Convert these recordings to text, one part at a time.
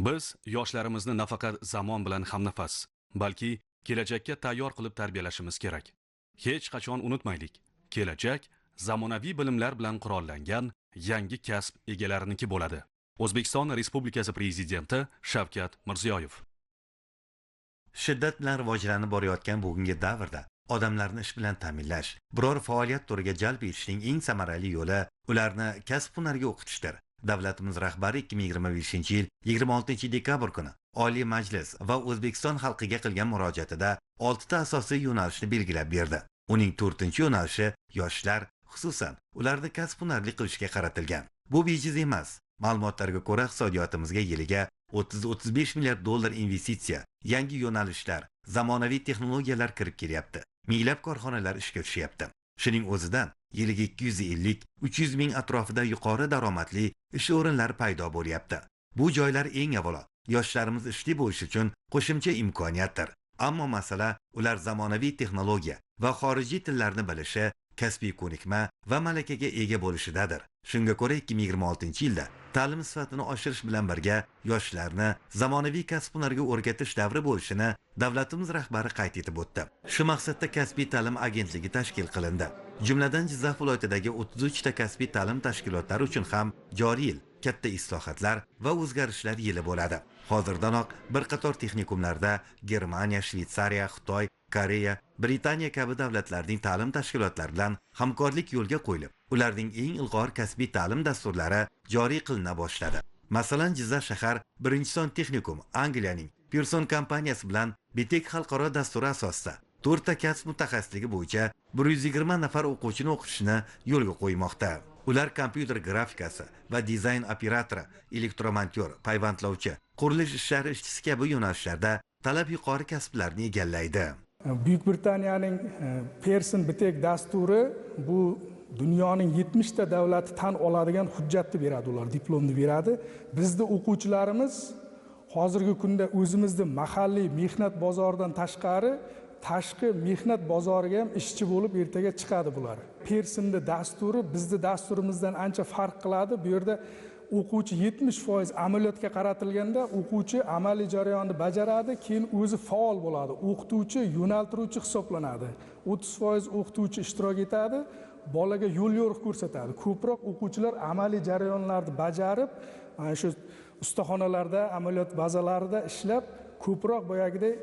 Biz yoshlarimizni nafaqat zamon bilan hamnafas, balki kelajakka tayyor qilib tarbiyalashimiz kerak. Hech qachon unutmaylik, kelajak zamonaviy bilimlar bilan qurollangan yangi kasb egalariniki bo'ladi. O'zbekiston Respublikasi Prezidenti Shavkat Mirziyoyev. Shiddat bilan rivojlanib borayotgan bugungi davrda odamlarni ish bilan ta'minlash, biror faoliyat turiga jalb etishning eng samarali yo'li ularni kasb-hunarga o'qitishdir. Davlatimiz rahbari 2025-yil 26 dekabr kuni Oliy Majlis va O'zbekiston xalqiga qilgan murojaatida 6 ta asosiy yo'nalishni belgilab berdi. Uning 4-yo'nalishi yoshlar, xususan, ularni kasb-hunarli qilishga qaratilgan. Bu bejiz emas. Ma'lumotlarga ko'ra, iqtisodiyotimizga yiliga 30-35 milliard dollar investitsiya, yangi yo'nalishlar, zamonaviy texnologiyalar kirib kelyapti. Minglab korxonalar ishga tushyapti. Shuning o'zidan yiliga 250-300 ming atrofida yuqori daromadli ish o'rinlari paydo bo'lyapti. Bu joylar eng avvalo yoshlarimiz ishli bo'lishi uchun qo'shimcha imkoniyatdir. Ammo masala ular zamonaviy texnologiya va xorijiy tillarni bilishi, kasbiy ko'nikma va malakaga ega bo'lishidadir. Shunga ko'ra 2026-yilda ta'lim sifatini oshirish bilan birga yoshlarni zamonaviy kasb-hunarga o'rgatish davri bo'lishini davlatimiz rahbari qayd etib o'tdi. Shu maqsadda Kasbiy ta'lim agentligi tashkil qilindi. Jumladan, Jizzax viloyatidagi 33 ta kasbiy ta'lim tashkilotlari uchun ham joriy yil katta islohotlar va o'zgarishlar yili bo'ladi. Hozirdanoq bir qator texnikumlarda Germaniya, Shvetsariya, Xitoy, Koreya, Britaniya kabi davlatlarning ta'lim tashkilotlari bilan hamkorlik yo'lga qo'yilib, ularning eng ilg'or kasbiy ta'lim dasturlari joriy qilina boshladi. Masalan, Jizzax shahar birinchi son texnikum Angliyaning Pearson kompaniyasi bilan BTEC xalqaro dasturi asosida to'rtta kasb mutaxassisligi bo'yicha 120 nafar o'quvchini o'qitishni yo'lga qo'ymoqda. Ular kompyuter grafikasi va dizayn operatori, elektromontyor, payvandlovchi, qurilish ishlari ishchisi kabi yo'nalishlarda talab yuqori kasblarni egallaydi. Buyuk Britaniyaning Pearson BTEC dasturi bu dunyoning 70 ta davlati tan oladigan hujjatni beradi, ular diplomni beradi. Bizni o'quvchilarimiz hozirgi kunda o'zimizni mahalliy mehnat bozoridan tashqari tashqi mehnat bozoriga ham ishchi bo'lib ertaga chiqadi bular. Pearsonni dasturi bizni dasturimizdan ancha farq qiladi. Bu yerda o'quvchi 70% amaliyotga qaratilganda, o'quvchi amaliy jarayonni bajaradi, keyin o'zi faol bo'ladi. O'qituvchi yo'naltiruvchi hisoblanadi. 30% o'qituvchi ishtirok etadi, bolaga yo'l yo'riq ko'rsatadi. Ko'proq o'quvchilar amaliy jarayonlarni bajarib, mana shu ustaxonalarda, amaliyot bazalarida ishlab, ko'proq boyagidek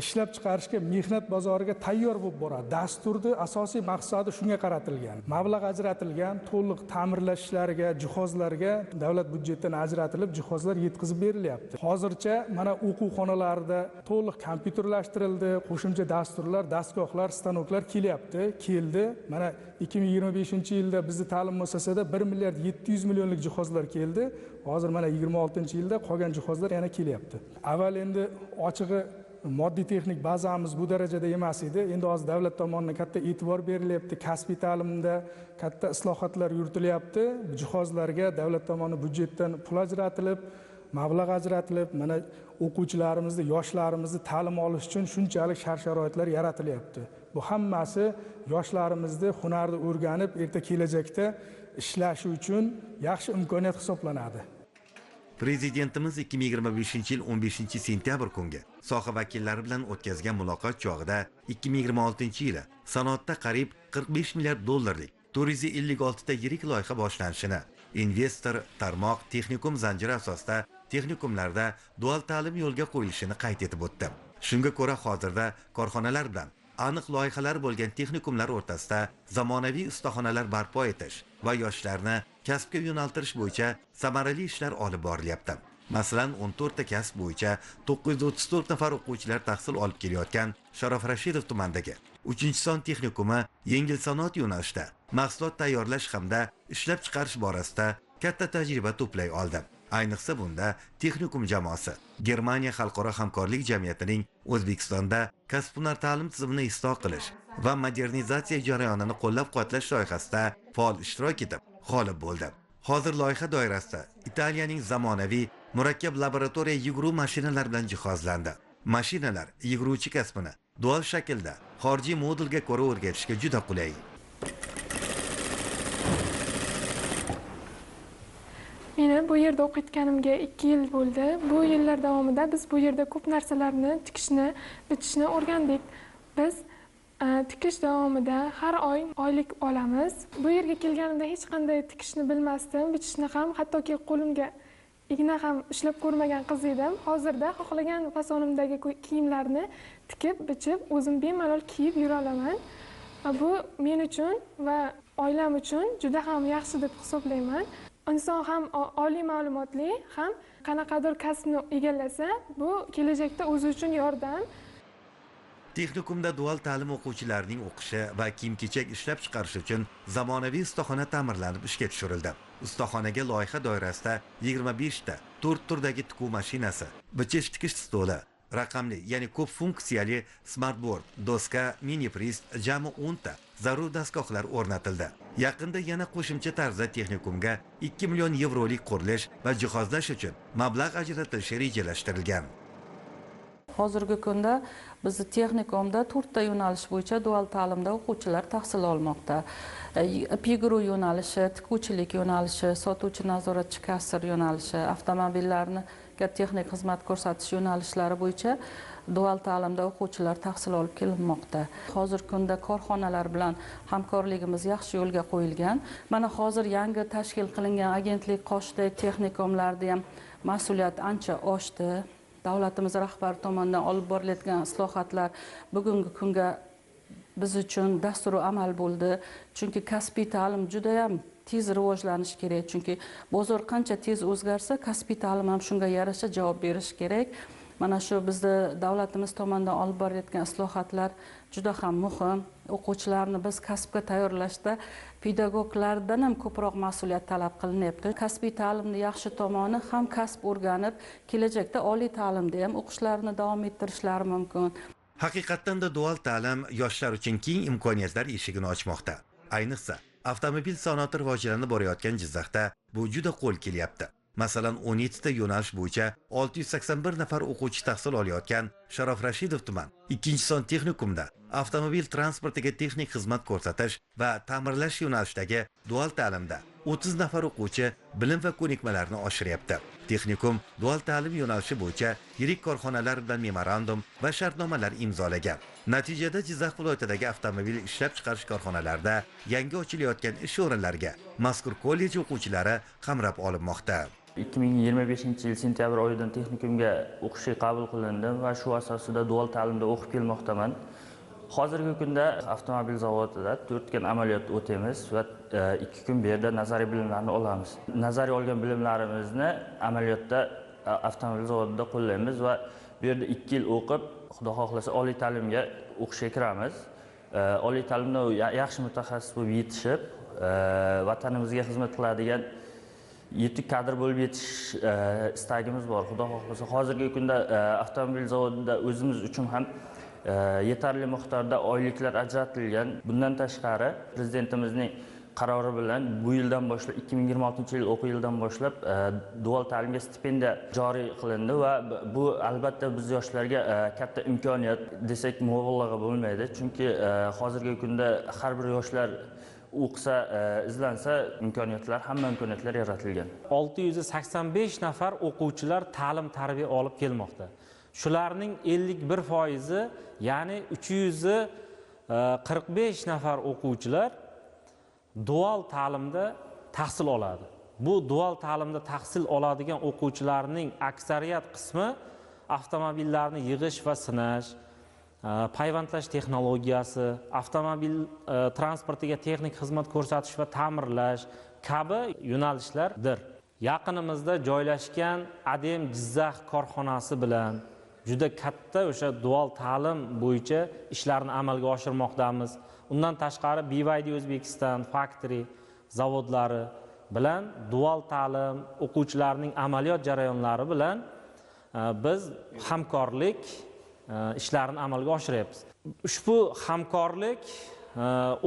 ishlab chiqarishga, mehnat bozoriga tayyor bo'lib boradi. Dasturni asosiy maqsadi shunga qaratilgan. Mablag' ajratilgan, to'liq ta'mirlash ishlariga, jihozlarga davlat byudjetidan ajratilib, jihozlar yetkazib berilyapti. Hozircha mana o'quv xonalarida to'liq kompyuterlashtirildi, qo'shimcha dasturlar, dastgohlar, stanoklar kelyapti, keldi. Mana 2025-yilda bizni ta'lim muassasasida 1 milliard 700 millionlik jihozlar keldi. Hozir mana 26-yilda qolgan jihozlar yana kelyapti. Avval endi ochig'i moddiy texnik bazamiz bu darajada emas edi. Endi hozir davlat tomonidan katta e'tibor berilyapti. Kasbiy ta'limda katta islohotlar yuritilyapti. Jihozlarga davlat tomonidan byudjetdan pul ajratilib, mablag' ajratilib, mana o'quvchilarimizni, yoshlarimizni ta'lim olish uchun shunchalik shart-sharoitlar yaratilyapti. Bu hammasi yoshlarimizni hunarni o'rganib, erta kelajakda ishlashi uchun yaxshi imkoniyat hisoblanadi. Prezidentimiz 2025-yil 15 sentyabr kungi soha vakillari bilan o'tkazgan muloqot chog'ida 2026-yili sanoatda qariyb 45 milliard dollarlik 456 ta yirik loyiha boshlanishini, investor, tarmoq, texnikum zanjiri asosida texnikumlarda dual ta'lim yo'lga qo'yilishini qayd etib o'tdi. Shunga ko'ra hozirda korxonalar bilan aniq loyihalar bo'lgan texnikumlar o'rtasida zamonaviy ustaxonalar barpo etish va yoshlarni kasbga yo'naltirish bo'yicha samarali ishlar olib borilyapti. Masalan, 14 ta kasb bo'yicha 934 nafar o'quvchilar tahsil olib kelayotgan Sharof Rashidov tumanidagi 3-son texnikumi yengil sanoat yo'nalishida mahsulot tayyorlash hamda ishlab chiqarish borasida katta tajriba to'play oldi. Ayniqsa bunda texnikum jamoasi Germaniya xalqaro hamkorlik jamiyatining O'zbekistonda kasb-hunar ta'lim tizimini isloh qilish va modernizatsiya jarayonini qo'llab-quvvatlash loyihasida faol ishtirok etib, g'olib bo'ldi. Hozir loyiha doirasida Italiyaning zamonaviy murakkab laboratoriya yiguruv mashinalari bilan jihozlandi. Mashinalar yiguruvchi kasbini dual shaklda xorijiy modulga ko'ra o'rgatishga juda qulay. Meni Bu yerda o'qiyotganimga 2 yil bo'ldi. Bu yillar davomida biz bu yerda ko'p narsalarni tikishni, bichishni o'rgandik. Biz tikish davomida har oy oylik olamiz. Bu yerga kelganimda hech qanday tikishni bilmasdim, bichishni ham, hattoki qo'limga igna ham ishlab ko'rmagan qiz edim. Hozirda xohlagan fasonimdagi kiyimlarni tikib, bichib, o'zim bemalol kiyib yura olaman. Bu men uchun va oilam uchun juda ham yaxshi deb hisoblayman. Inson ham oliy ma'lumotli, ham qanaqadir kasbni egallasa, bu kelajakda o'zi uchun yordam. Texnikumda dual ta'lim o'quvchilarining o'qishi va kiyim-kechak ishlab chiqarish uchun zamonaviy ustaxona ta'mirlanib ishga tushirildi. Ustaxonaga loyiha doirasida 25 ta 4 turdagi tikuv mashinasi, bichish tikish stoli, raqamli, ya'ni ko'p funksiyali smartboard, doska, mini press, jami 10 ta zarur dastgohlar o'rnatildi. Yaqinda yana qo'shimcha tarzda texnikumga 2 million yevrolik qurilish va jihozlash uchun mablag' ajratilishi rejalashtirilgan. Hozirgi kunda bizni texnikumda 4 ta yo'nalish bo'yicha dual ta'limda o'quvchilar tahsil olmoqda. PGRU yo'nalishi, tikuvchilik yo'nalishi, sotuvchi nazoratchi kassir yo'nalishi, avtomobillarni texnik xizmat ko'rsatish yo'nalishlari bo'yicha dual ta'limda o'quvchilar tahsil olib kelinmoqda. Hozirgi kunda korxonalar bilan hamkorligimiz yaxshi yo'lga qo'yilgan. Mana hozir yangi tashkil qilingan agentlik qoshidagi texnikumlarda ham mas'uliyat ancha oshdi. Davlatimiz rahbari tomonidan olib borilayotgan islohotlar bugungi kunga biz uchun dasturi amal bo'ldi. Chunki kasbiy ta'lim juda ham tez rivojlanishi kerak. Chunki bozor qancha tez o'zgarsa, kasbiy ta'lim ham shunga yarasha javob berishi kerak. Mana shu bizni davlatimiz tomonidan olib borilayotgan islohotlar juda ham muhim. O'quvchilarni biz kasbga tayyorlashda pedagoglardan ham ko'proq mas'uliyat talab qilinyapti. Kasbiy ta'limning yaxshi tomoni ham kasb o'rganib, kelajakda oliy ta'limda ham o'qishlarini davom ettirishlari mumkin. Haqiqatdan da dual ta'lim yoshlar uchun keng imkoniyatlar eshigini ochmoqda. Ayniqsa, avtomobil sanoati rivojlanib borayotgan Jizzaxda bu juda qo'l kelyapti. Masalan, 17 ta yo'nalish bo'yicha 681 nafar o'quvchi tahsil olayotgan Sharof Rashidov tuman 2-son texnikumda avtomobil transportiga texnik xizmat ko'rsatish va ta'mirlash yo'nalishidagi dual ta'limda 30 nafar o'quvchi bilim va ko'nikmalarni oshiryapti. Texnikum dual ta'lim yo'nalishi bo'yicha yirik korxonalar bilan memorandum va shartnomalar imzolagan. Natijada Jizzax viloyatidagi avtomobil ishlab chiqarish korxonalarida yangi ochilayotgan ish o'rinlariga mazkur kollej o'quvchilari qamrab olinmoqda. 2025-yil sentyabr oyidan texnikumga o'qishga qabul qilindim va shu asosida dual ta'limda o'qib kelmoqdaman. Hozirgi kunda avtomobil zavodida 4 kun amaliyot o'tamiz va 2 kun bu yerda nazariy bilimlarni olamiz. Nazariy olgan bilimlarimizni amaliyotda avtomobil zavodida qo'llaymiz va bu yerda 2 yil o'qib, Xudo xohlasa oliy ta'limga o'qishga kiramiz. Oliy ta'limda yaxshi mutaxassis bo'lib yetishib, vatanimizga xizmat qiladigan yetuk kadr bo'lib yetish istagimiz bor. Xudo xohlasa hozirgi kunda avtomobil zavodida o'zimiz uchun ham yetarli miqdorda oyliklar ajratilgan. Bundan tashqari prezidentimizning qarori bilan bu yildan boshlab 2026-yil o'quv yilidan boshlab dual ta'limga stipendiya joriy qilindi va bu albatta biz yoshlarga katta imkoniyat desak mubolag'a bo'lmaydi. Chunki hozirgi kunda har bir yoshlar o'qisa, izlansa imkoniyatlar, hamma imkoniyatlar yaratilgan. 685 nafar o'quvchilar ta'lim tarbiya olib kelmoqda. Shularning 51%, ya'ni 345 nafar o'quvchilar dual ta'limda tahsil oladi. Bu dual ta'limda tahsil oladigan o'quvchilarning aksariyat qismi avtomobillarni yig'ish va sinash, payvandlash texnologiyasi, avtomobil transportiga texnik xizmat ko'rsatish va ta'mirlash kabi yo'nalishlardir. Yaqinimizda joylashgan Adem Jizzax korxonasi bilan juda katta o'sha dual ta'lim bo'yicha ishlarni amalga oshirmoqdamiz. Undan tashqari BYD O'zbekiston Factory zavodlari bilan dual ta'lim o'quvchilarning amaliyot jarayonlari bilan biz hamkorlik ishlarini amalga oshiryapmiz. Ushbu hamkorlik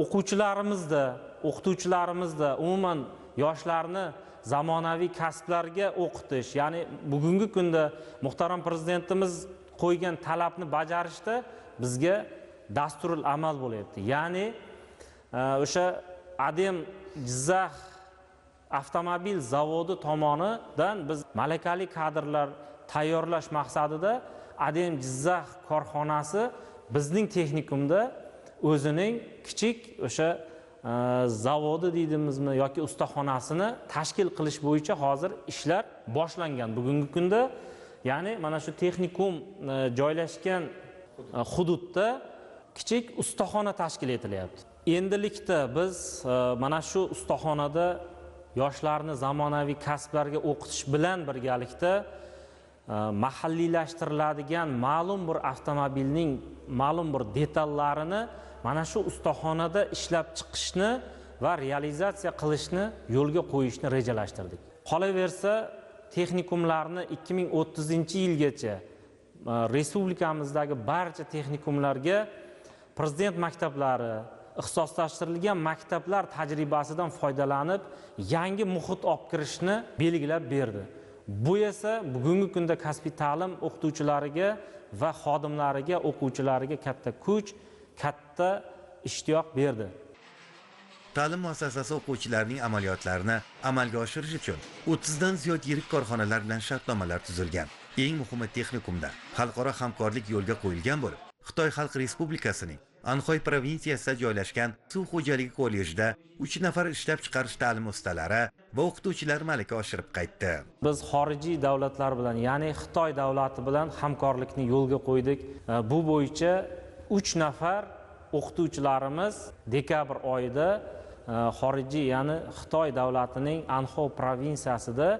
o'quvchilarimizda, o'qituvchilarimizda, umuman yoshlarni zamonaviy kasblarga o'qitish, ya'ni bugungi kunda muhtaram prezidentimiz qo'ygan talabni bajarishda bizga dasturul amal bo'lyapti. Ya'ni o'sha Adem Jizzax avtomobil zavodi tomonidan biz malakali kadrlar tayyorlash maqsadida ADM Jizzax korxonasi bizning texnikumda o'zining kichik o'sha zavodi deydimizmi yoki ustaxonasini tashkil qilish bo'yicha hozir ishlar boshlangan bugungi kunda. Ya'ni mana shu texnikum joylashgan hududda kichik ustaxona tashkil etilyapti. Endilikda biz mana shu ustaxonada yoshlarni zamonaviy kasblarga o'qitish bilan birgalikda mahalliylashtiriladigan ma'lum bir avtomobilning ma'lum bir detallarini mana shu ustaxonada ishlab chiqishni va realizatsiya qilishni yo'lga qo'yishni rejalashtirdik. Qolaversa, texnikumlarni 2030-yilgacha respublikamizdagi barcha texnikumlarga prezident maktablari, ixtisoslashtirilgan maktablar tajribasidan foydalanib, yangi muhit olib kirishni belgilab berdi. Bu esa bugungi kunda kasbiy ta'lim o'qituvchilariga va xodimlariga, o'quvchilariga katta kuch, katta ishtiyoq berdi. Ta'lim muassasasi o'quvchilarining amaliyotlarini amalga oshirish uchun 30 dan ziyod yirik korxonalar bilan shartnomalar tuzilgan. Eng muhimi, texnikumda xalqaro hamkorlik yo'lga qo'yilgan bo'lib, Xitoy Xalq Respublikasining Anxoy provinsiyasida joylashgan suv xo'jaligi kollejida 3 nafar ishlab chiqarish ta'lim ustalari va o'qituvchilar malaka oshirib qaytdi. Biz xorijiy davlatlar bilan, ya'ni Xitoy davlati bilan hamkorlikni yo'lga qo'ydik. Bu bo'yicha 3 nafar o'qituvchilarimiz dekabr oyida xorijiy, ya'ni Xitoy davlatining Anxo provinsiyasida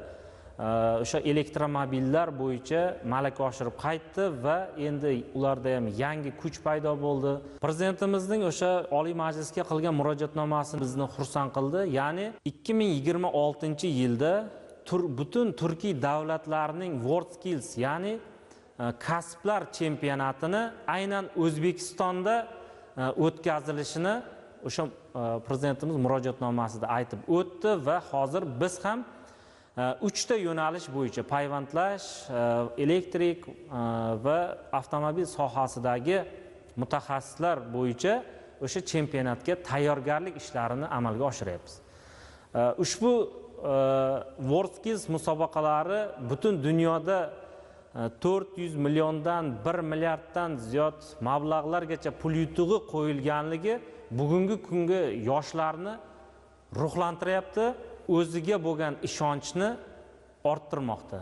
o'sha elektromobillar bo'yicha malaka oshirib qaytdi va endi ularda ham yangi kuch paydo bo'ldi. Prezidentimizning o'sha Oliy Majlisga qilgan murojaatnomasi bizni xursand qildi. Ya'ni 2026-yilda butun turkiy davlatlarning World Skills, ya'ni kasblar chempionatini aynan O'zbekistonda o'tkazilishini o'sha prezidentimiz murojaatnomasida aytib o'tdi va hozir biz ham 3 ta yo'nalish bo'yicha payvandlash, elektrik va avtomobil sohasidagi mutaxassislar bo'yicha o'sha chempionatga tayyorgarlik ishlarini amalga oshiryapmiz. Ushbu World Skills musobaqalari butun dunyoda 400 milliondan 1 milliarddan ziyod mablag'largacha pul yutug'i qo'yilganligi bugungi kungi yoshlarni ruhlantiryapti, o'ziga bo'lgan ishonchni orttirmoqda.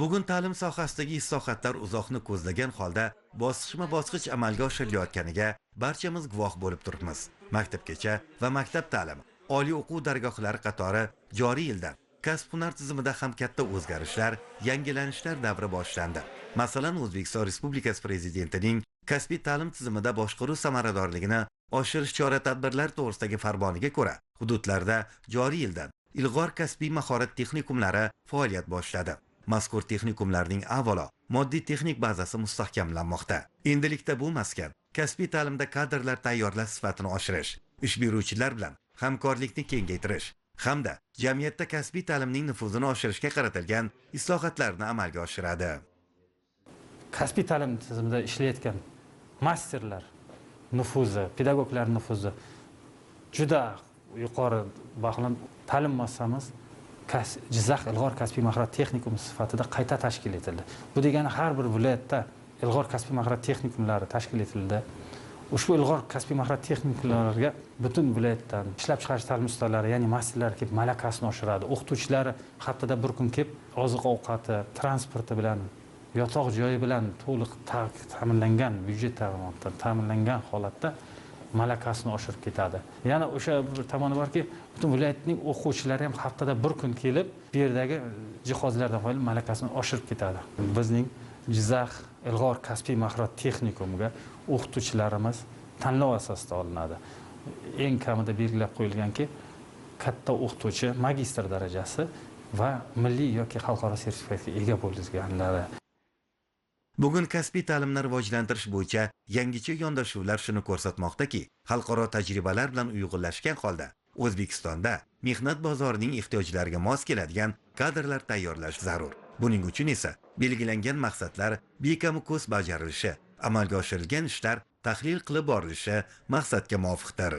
Bugun ta'lim sohasidagi islohotlar uzoqni ko'zlagan holda bosqichma-bosqich amalga oshirilayotganiga barchamiz guvoh bo'lib turibmiz. Maktabgacha va maktab ta'limi, oliy o'quv dargohlari qatori joriy yildan kasb-hunar tizimida ham katta o'zgarishlar, yangilanishlar davri boshlandi. Masalan, O'zbekiston Respublikasi Prezidentining kasbiy ta'lim tizimida boshqaruv samaradorligini oshirish chora-tadbirlar to'g'risidagi farmoniga ko'ra, hududlarda joriy yildan ilg'or kasbiy mahorat texnikumlari faoliyat boshladi. Mazkur texnikumlarning avvalo moddiy texnik bazasi mustahkamlanmoqda. Endilikda bu maskan kasbiy ta'limda kadrlar tayyorlash sifatini oshirish, ish beruvchilar bilan hamkorlikni kengaytirish hamda jamiyatda kasbiy ta'limning nufuzini oshirishga qaratilgan islohotlarni amalga oshiradi. Kasbiy ta'lim tizimida ishlayotgan masterlar nufuzi, pedagoglar nufuzi juda yuqori baholanib, ta'lim muassasamiz Jizzax ilg'or kasbiy mahorat texnikumi sifatida qayta tashkil etildi. Bu degani har bir viloyatda ilg'or kasbiy mahorat texnikumlari tashkil etildi. Ushbu ilg'or kasbiy mahorat texnikumlariga butun viloyatdan ishlab chiqarish ta'lim ustalari, ya'ni masterlar kelib malakasini oshiradi. O'qituvchilari haftada bir kun kelib oziq-ovqati, transporti bilan, yotoq joyi bilan to'liq ta'minlangan, byudjet tomonidan ta'minlangan holatda malakasini oshirib ketadi. Yana o'sha bir tomoni borki, butun viloyatning o'quvchilari ham haftada bir kun kelib, bu yerdagi jihozlardan foydalanib malakasini oshirib ketadi. Bizning Jizzax ilg'or kasbiy mahorat texnikumiga o'qituvchilarimiz tanlov asosida olinadi. Eng kamida belgilab qo'yilganki, katta o'qituvchi magistr darajasi va milliy yoki xalqaro sertifikatga ega bo'lganlari. Bugun kasbiy ta'limni rivojlantirish bo'yicha yangicha yondashuvlar shuni ko'rsatmoqdaki, xalqaro tajribalar bilan uyg'unlashgan holda O'zbekistonda mehnat bozorining ehtiyojlariga mos keladigan kadrlar tayyorlash zarur. Buning uchun esa belgilangan maqsadlar bekamu ko'st bajarilishi, amalga oshirilgan ishlar tahlil qilib borilishi maqsadga muvofiqdir.